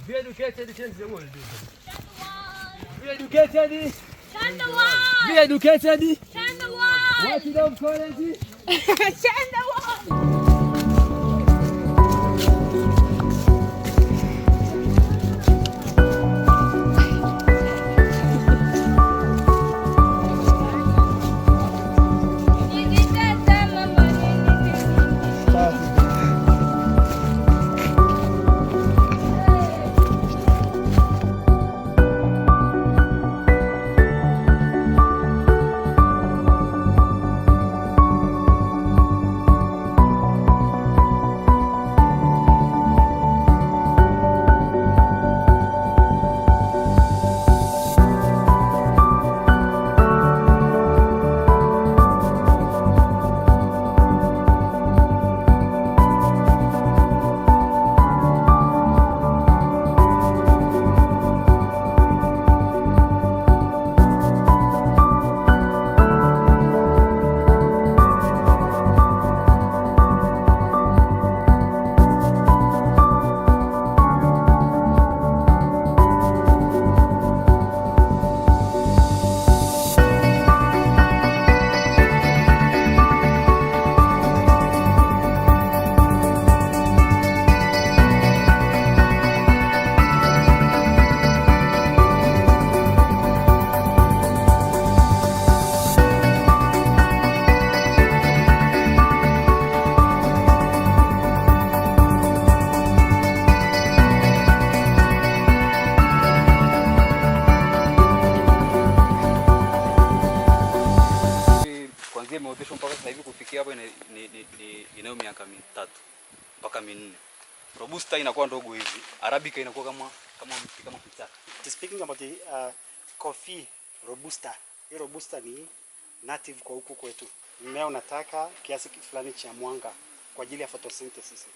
Be educated, change the world. Be educated. Change the world. Be educated. Change the world. What you don't college? Change the world. Kuanzia imeoteshwa mpaka sasa hivi kufikia hapo inayo miaka 3 mpaka 4. Robusta inakuwa ndogo hivi, Arabica inakuwa kama mti, kama kichaka. Speaking about the coffee robusta. Hii robusta ni native kwa huku kwetu. Mmea unataka kiasi fulani cha mwanga kwa ajili ya photosynthesis.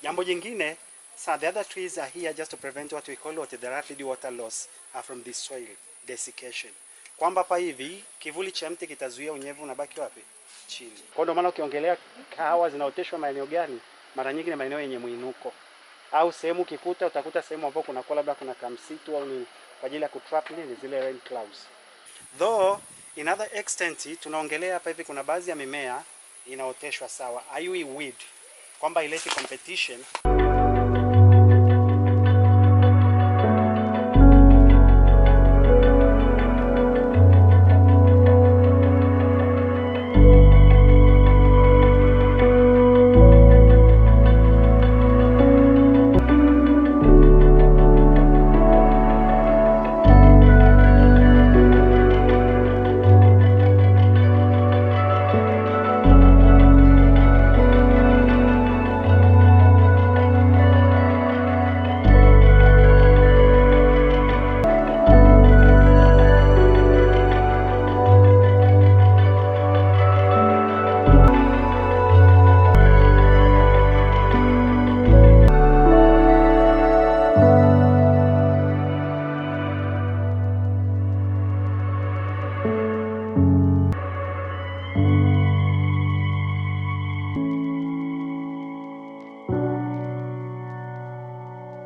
Jambo jingine, so the other trees are here just to prevent what we call what the rapid water loss from the soil desiccation. Kwamba hapa hivi kivuli cha mti kitazuia unyevu unabaki wapi? Chini. Kwa ndio maana ukiongelea kahawa zinaoteshwa maeneo gani, mara nyingi ni maeneo yenye mwinuko au sehemu ukikuta utakuta sehemu ambapo kuna labda kuna kamsitu au nini kwa ajili ya kutrap nini zile rain clouds. Though in other extent tunaongelea hapa hivi kuna baadhi ya mimea inaoteshwa sawa, haiui weed, kwamba ileti competition.